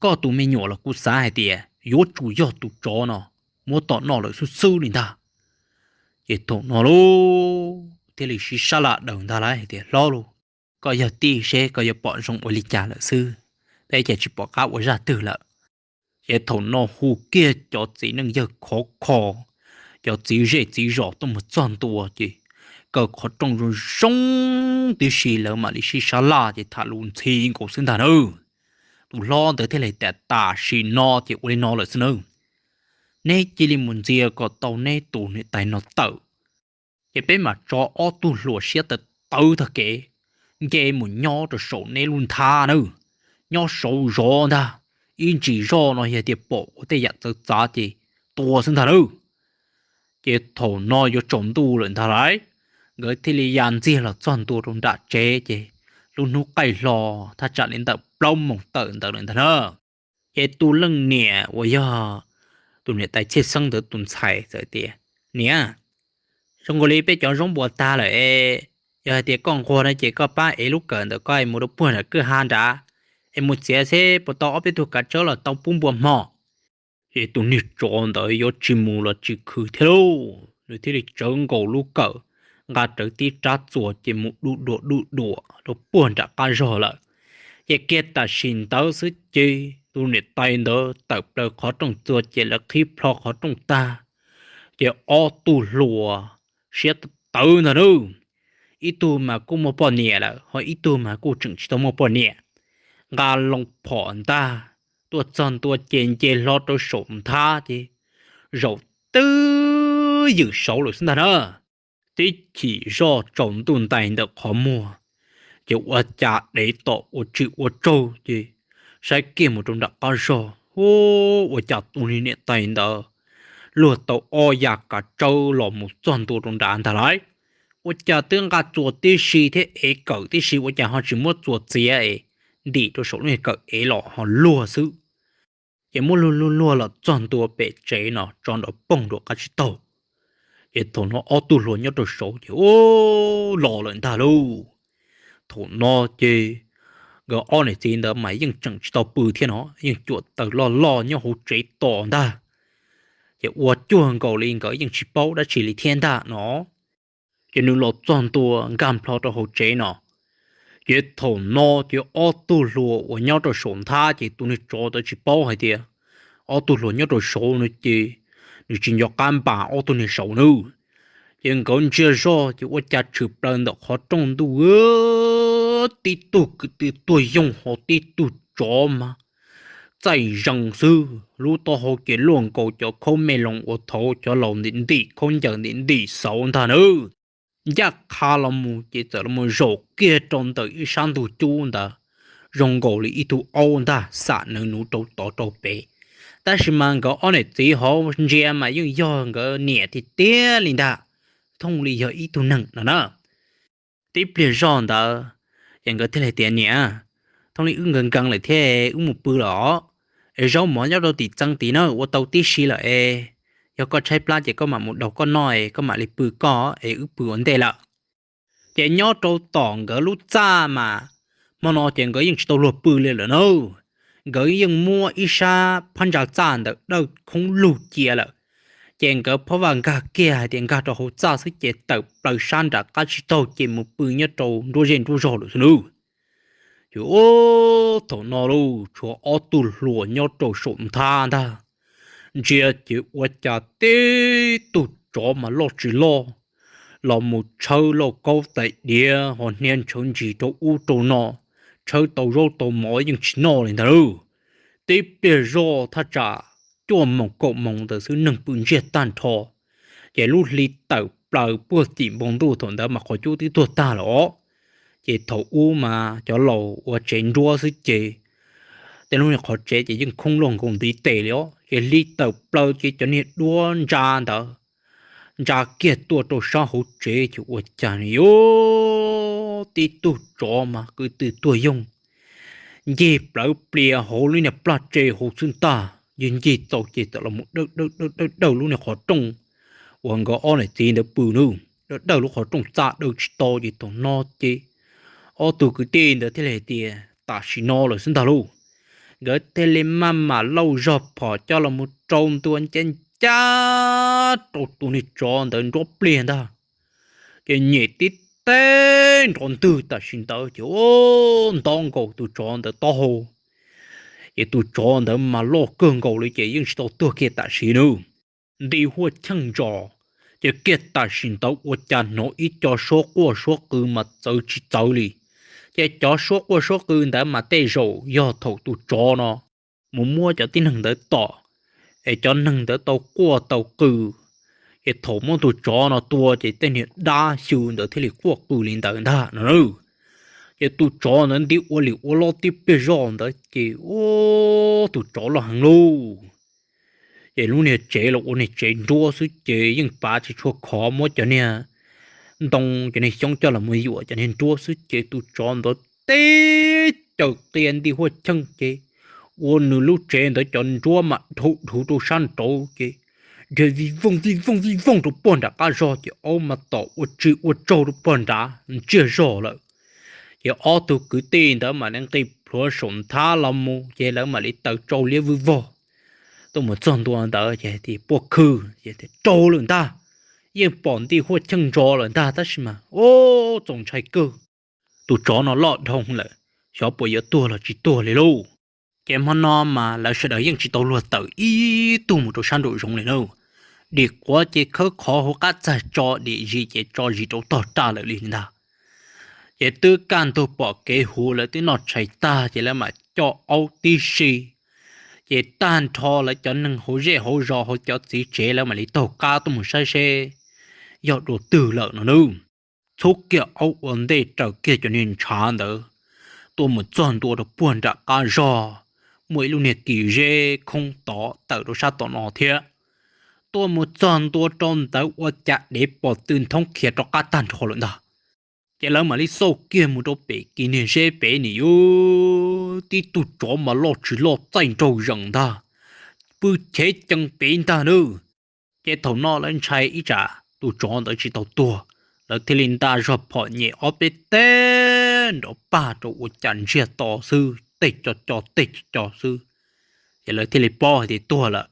koj tus me nyuam los kuv xav hais tias yuav tsum yog tus tsov no muab tom noj lawm xwb xwb li ntag. Ces thaum no lauj thiaj li sib sab laj daws ntag lauj hais tias, Hlob lauj, koj yog tij seb koj yuav pom zoo ua li cas lawm xwb, peb ces tsis pom qab ua zaj twg lawm. Ces thaum no hu kiag cov txiv neej yawg khov kho, cov txiv zej txiv zos tuaj mus txog ntua ces kaw qhov rooj zoo zoo tib si, lawv mam li sib sab laj ces tham lus ntxhi nkaus xwb ntag nawb. Tus hlob ntawd thiaj li tias, Tam sim no ces ua li no lawm xwb nawb, neb cia li mus ntxias kom tau neb tus niam tais no tawm, ces peb mam tso ob tug hluas siab tawv tawv tag kev nce mus nyob rau saum neb lub nthab nawb, nyob saud zov ntag, ib ntsis zoj no yog tias pom ua tej yam txawv txav ces tua xwb ntag nawb. Ces thaum no yuav tsaus ntuj lawm ntag lauj, nkawd thiaj li ya ntxiag los txog ntua rau nram tsev ces lub hnub qaij hlo thaj tsam li ntawm plaub moos tawm ntawd lawm ntag na. Ces tus leej niam uas yog tus niam tais Txhiaj Xeeb ntawd tus ntxhais txawm tias, Niam, zoo nkaus li peb cov zaub npua tag lawm es, yog hais tias koj nquag no ces koj pab ev lub kawm ntawm koj es mus rau puag nram kwj ha nrad, es mus txiav seb puas tau ob peb tug kav tsawb los tau pub npua hmo. Ces tus niag tsov ntawd yuav tsis mus los tsis khwv thiab lauj, nws thiaj li tsawv nkaus lub kawm, nqa rawv tib rab txuas ces mus duj duam duj duam rau puag nram qab zog lawm. Ces kiag tam sim ntawd xwb ces tus niam tais ntawd tawm plaws qhov rooj txuas ces lawv qhib plho qhov rooj tag, ces ob tug hluas siab tawv ntag nawb, ib tug mas kuj muaj poj niam lawm ho ib tug mas kuj tseem tsis tau muaj poj niam, nqa loo phom ntag tuaj txog ntua ces nce hlo rau saum nthab ces zaum twb ywm saud lawm xwb ntag na. Tib chim zoj tsaus ntuj ntais ntawm qhov muag, ces ua cas dev tom ua tsis ua tsaug ces saib kiag mus rau nram qab zog, ua cas tus niam tais ntawd luag tau ob yav kav tsawb los mus txog ntua rau nrad ntag lauj. Ua cas twb nqa txuas tib si thiab ev kawm tib si ua cas ho tsis muab txuas txiav es ntim rau saum lub niag kawm ev los ho luag xwb. Ces muab luag luag luag los txog ntua pem tsev no tso nrov poog rau qab tsib taug. Ces thaum no ob tug hluas nyob rau saud ces ub los lawm ntag lauj. Thaum no ces nkawd ob niam txiv ntawd mas yeej tseem tsis tau pw thiab no, yeej cuam taws loj loj nyob hauv tsev tos ntag. Ces ua cuag nkaus li nkawd yeej tsis paub dab tsi li thiab ntag no. Ces nws los txog ntua nkag nplho rau hauv tsev no. Ces thaum no ces ob tug hluas uas nyob rau saum nthab ces tus niag tsov ntawd tsis paub hais tias ob tug hluas nyob rau saud no ces nws tsis nco qab npas ob tug niag saud nawb. Ces nkawd ntsia zoj ces ua cas tshwm plaws ntawm qhov rooj ntuj tib tug kwv tw tuag yoog ho tib tug tsov mas txaij zees xwb, lub taub hau ces luaj nkaus cov khaub me loos uas thaud cov laus ntim ntim khaub ncaws ntim ntim xauv ntag nawb. Ncaj qha los mus ces txawm los zaum kiag rau ntawm ib sab ntug cub ntawd, zoo nkaus li ib tug aub ntag xam nawv nuv rau tod rau pem. Tab sis mas nkawd ob niam txiv hauv ntsia mas yeej yog nkawd niam tiag tiag li ntag, thooj li yog ib tug neeg no na. Tib pliag zoj ntawd ces nkawd thiaj li tias, Niam, thooj li wb nkees nkees lawm thiab wb mus pw lawm os, es zaub mov nyob rau tim txee tid na ua tau tib si lawm es, yog koj tshaib plab ces koj mam mus daus koj noj es koj mam li pw koj es wb pw ua ntej lawm. Ces nyob rau tom nkawd lub txaj mas hmo no ces nkawd yeej tsis tau luag pw li lawm na. Nkawd yeej muab ib sab phab ntsa txaj ntawd dawj khoob lug cia lawm. Ces nkawd phab vaj nkag kiag hais tias nkag rau hauv txaj xwb ces tawm plaws sab nram qab tsib taug ces mus pw nyob rau nruab zej nruab zog lawm xwb nawb. Ces ub, thaum no lauj, tshuav ob tug hluas nyob rau saum nthab ntag, ntsia ces ua cas tib tug tsov mas loj tsis loj los mus tshawb lauj kaub tais diav ho hnia ntshawv ntsis rau ub rau no, tshawb tau zaub tau mov yeej tsis noj li ntag lauj. Tib pliag zoj thaj tsam cuaj moos kaum moos ntawd xwb neeg pw ntsiag tag nrho, ces lub hli tawm plaws puag tim npoo ntuj thaum ntawd mas qhov cub twb tuag tag lawm os. Ces thaum ub mas cov laus ua tsev nruab xwb ces tej lub niag qhov tsev ces yeej khoob loj nkaus ntiv tes li os. Ces hli tawm plaws ces cov niag duab ntsa ntawd ntsa kiag tuaj rau sab hauv tsev ces ua cas nws yuav tib tug tsov mas kwv tw tuag yoog ncig plawv plias hauv lub niag plaj tse hauv xwb ntag. Ncig ncig txaus ces txawm los mus dawj dawj dawj dawj lub niag qhov rooj uas nkawd ob niam txiv ntawd pw nawb. Dawj dawj lub qhov rooj txaj dawj tsis tau ces thaum no ces ob tug kwv tij ntawd thiaj li hais tias tam sim no lawm xwb ntag lauj. Nkawd thiaj li maj mam lauj zog phom coj los mus rau ntua ncaj ncaj rau tus niag tsov ntawd nruab pliag ntag. Ces nyem tib teg nrov ntwg tam sim ntawd ces ub nto nkaus tus tsov ntawd taub hau. Ces tus tsov ntawd mas loj kawg nkaus li ces yeej tsis tau tuag kiag tam sim nawb. Nti huaj cheej ntsos, ces kiag tam sim ntawd ua cas hnov ib co suab quaj suab qw mas txawv tsis txawv li. Ces cov suab quaj suab qw ntawd mas tej zaum yog thaum tus tsov no mus muab cov tib neeg ntawd tom, es cov neeg ntawd tau quaj tau qw, ces thaum muab tus tsov no tua ces tej niag dab xyw ntawd thiaj li quaj qw li ntawd ntag no na. Ces tus tsov ntawd nti ua lim ua lob tib pliag zoj ntawd ces ub tus tsov loj heev lauj. Ces lub niag tsev los ua niag tsev nruab xwb ces yeej pav tsis tshua khov, muab cov niag ntoo cov niag xyoob coj los mus yuam cov niag nruab xwb ces tus tsov ntawd teb caws qia nti huaj cheej ces ua nws lub tsev ntawd cov nruab mas dhau dhuv rau sab nraud ces dhia vij vooj vij vooj vij vooj rau puag nram qab zog ces aub mas tom ua tsi ua tsaug rau puag nrad ntsiag zog lawm. Ces ob tug kwv tij ntawd mam li nqis plhuav saum nthab los mus ces lawv mam li taws tsau liab vwj vog tuaj mus txog ntua ntawd ces tias puaj khw, ces tias raug lawm ntag, yeej pom nti huaj cheej ntso lawm ntag tab sis mas ub txaus ntshai kawg, tus tsov no loj dhau lawm, xyov puas yuav tuag los tsis tuag li lauj. Ces hmo no mas lawv sawv daws yeej tsis tau luag tawm ib tug mus rau sab nraum zoov li na. Dim quav ces khawb qhov hauv qab txag tso, dim zis ces tso zis rau tog raj lawm li ntag. Ces twb kaj ntug pom kev huv lawv twb noj tshais tag ces lawv mam coj aub tib si. Ces tag nrho lawv cov neeg hauv zej hauv zos hauv cov txiv tsev lawv mam li taug qab tuaj mus saib seb yog dua twg lawm no nawb. Txhub kiag aub ua ntej raws kiag cov niag ntshav ntawd tuaj mus txog ntua rau puag nram qab zog, muaj ib lub niag kis zeb khoob tod tawm rau sab tom no thiab. Tuaj mus txog ntua rau ntawd ua cas dev pos tw nthoob khiav rov qab tag nrho lawm ntag. Ces lawv mam li xauj kiag mus rau pem kis niag zeb pem nim yus tib tug tsov mas loj tsis loj txaij nraug zees ntag, pw chev cees pem ntag nawb. Ces thaum no lawv ntshai ib tsam tus tsov ntawd tsis tau tuag, lawv thiaj li nta zog phom nyem ob peb teg nrov pag rau ua cas ntsiag to xwb, tej co co tej co co xwb. Ces lawv thiaj li paub hais tias tuag lawm.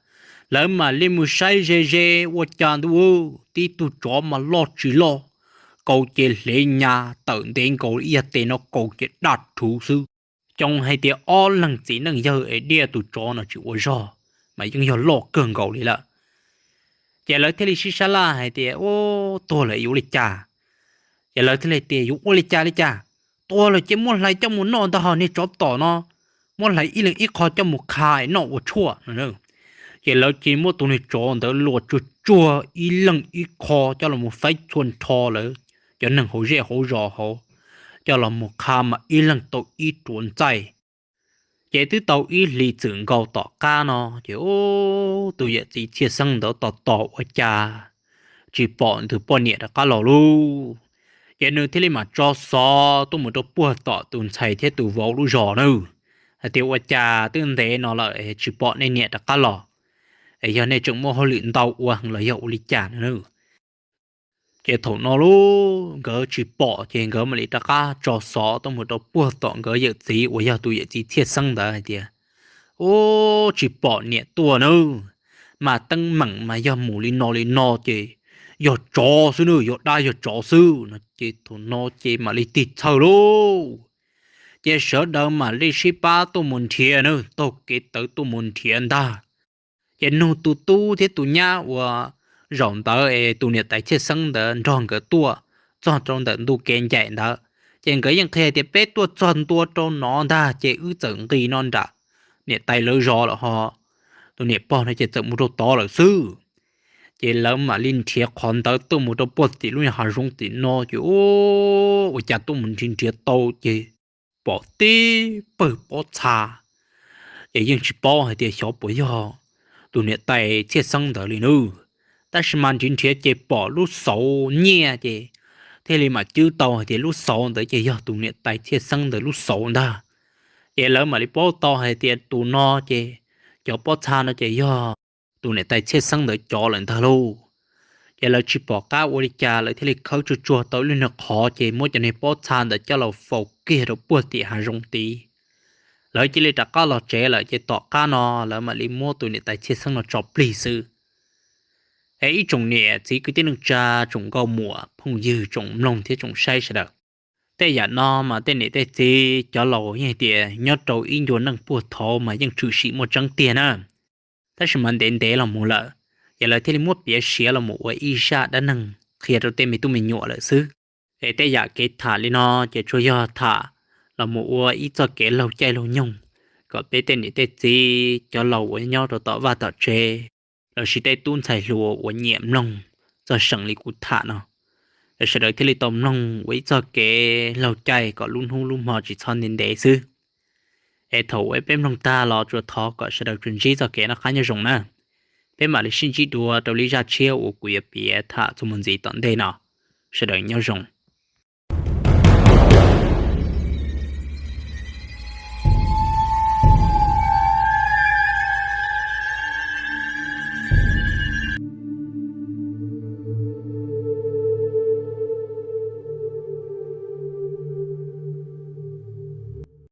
Lawv mam li mus saib ze ze ua cas ntuj, tib tug tsov mas loj tsis loj, kaus ces hlev nyas tawm ntev nkaus ib yag tes no kaus ces daj rhuv xwb. Xyov hais tias ob leeg txiv neej yawg es diaj tus tsov no tsis ua zog, mas yeej yog loj kawg nkaus li lawm. Ces lawv thiaj li sib sab laj hais tias ub, tuag lawm yuav ua li cas? Ces lawv thiaj li tias yuav ua li cas li cas, tuag lawm ces muab hlais coj mus noj ntag ho niag tsov tom no, muab hlais ib leeg ib qho coj mus qha noj ua tshuaj no. Ces lawv cia li muab tus niag tsov ntawd luas tsuag tsuag ib leeg ib qho coj los mus faib txhua nrho lawv cov neeg hauv zej hauv zos hauv, coj los mus qha mas ib leeg tau ib ruam ntxaij. Ces twb tau ib hlis txwm nkaus tom qab no ces tus yawm txiv Txhiaj Xeeb ntawd tos tos ua cas tsis pom nws poj niam rov qab los lauj. Ces nws thiaj li mam tso xov tuaj mus rau puag tom tus ntxhais thiab tus vauv lub zos na, hais tias ua cas twb ntev no lawm tsis pom nej niam rov qab los, es yog nej tseem muaj hauj lwm ntau ua los yog ua li cas no. Ces thaum no lub nkawd tsis pom ces nkawd mam li rov qab tso xov tuaj mus rau puag tom nkawd yawm txiv uas yog tus yawm txiv Txhiaj Xeeb ntawd hais tias ub, tsis pom niam tuaj nawb, mas teeb meem mas yog mus li no li no ces yog tsov xwb nawb, yog dab yog tsov xwb no. Ces thaum no ces mam li tig txhawj lauj. Ces sawv daws mam li sib pab tuaj mus nrhiav na, taug kev tawv tuaj mus nrhiav ntag. Ces nug tus tub thiab tus nyab uas zaum ntawd es tus niam tais Txhiaj Xeeb ntawd nrog nkawd tuaj txog rau ntawm ntu kev ncaim ntawd, ces nkawd yeej qhia tias peb tuaj txog ntua rau no ntag ces wb txawm nqis no nram niam tais lawv zos lawm ho, tus niam pog no ces txawm mus rau tod lawm xwb. Ces lawv mam li nrhiav qhov ntawd tuaj mus rau puag tim lub hav zoov tim no ces ua cas tuaj mus nrhiav nrhiav tau ces pom tib pawg pob txha. Ces yeej tsis paub hais tias xyov puas yog tus niam tais Txhiaj Xeeb ntawd li nawb, tab sis mas nrhiav nrhiav ces pom lub xauv nyiaj ces thiaj li mam cwb tau hais tias lub xauv ntawd ces yog tus niam tais Txhiaj Xeeb ntawd lub xauv ntag. Ces lawv mam li paub tau hais tias tus no ces cov pob txha no ces yog tus niam tais Txhiaj Xeeb ntawd cov lawm ntag lauj. Ces lawv tsis pom qab ua li cas lawv thiaj li khawb tsuag tsuag tau ib lub niag qhov ces muab cov niag pob txha ntawd coj los faus kiag rau puag tim hav zoov tid. Lawv cia li rov qab los tsev lawm ces tom qab no lawv mam li muab tus niam tais Txhiaj Xeeb no tso plig xwb. Es ib tsoom niam txiv kwv tij neej tsa, tsoom nkauj muam phooj ywg, tsoom mloog thiab tsoom saib sawv daws, tej yam no mas tej niam tej txiv cov laus yeej hais tias nyob rau ib ncua neej puag thaud mas yeej tshwm sim muaj tseeb tiag na. Tab sis mas ntev ntev los mus lawm, ces lawv thiaj li muab piav siav los mus ua ib zaj dab neeg qhia rau tej me tub me nyuam lawm xwb. Es tej yam kev tham li no ces tsuas yog tham los mus ua ib txoj kev laug caij laug nyoog, kom peb tej niam tej txiv cov laus uas nyob rau tom vaj tom tsev lossis tej tub ntxhais hluas uas nyiam mloog txog seem li kuv tham no, es sawv daws thiaj li tau mloog ua ib txoj kev laug caij kom lub hnub lub hmo tsis txhob ntev ntev xwb. Es thaum uas peb mloog tag los tsuas thov kom sawv daws tsuas ntsib txoj kev noj qab nyob zoo na. Peb mam li sib ntsib dua rau lub zaj tshiab uas kuv yuav piav tham txuas mus ntxiv tom ntej no. Sawv daws nyob zoo.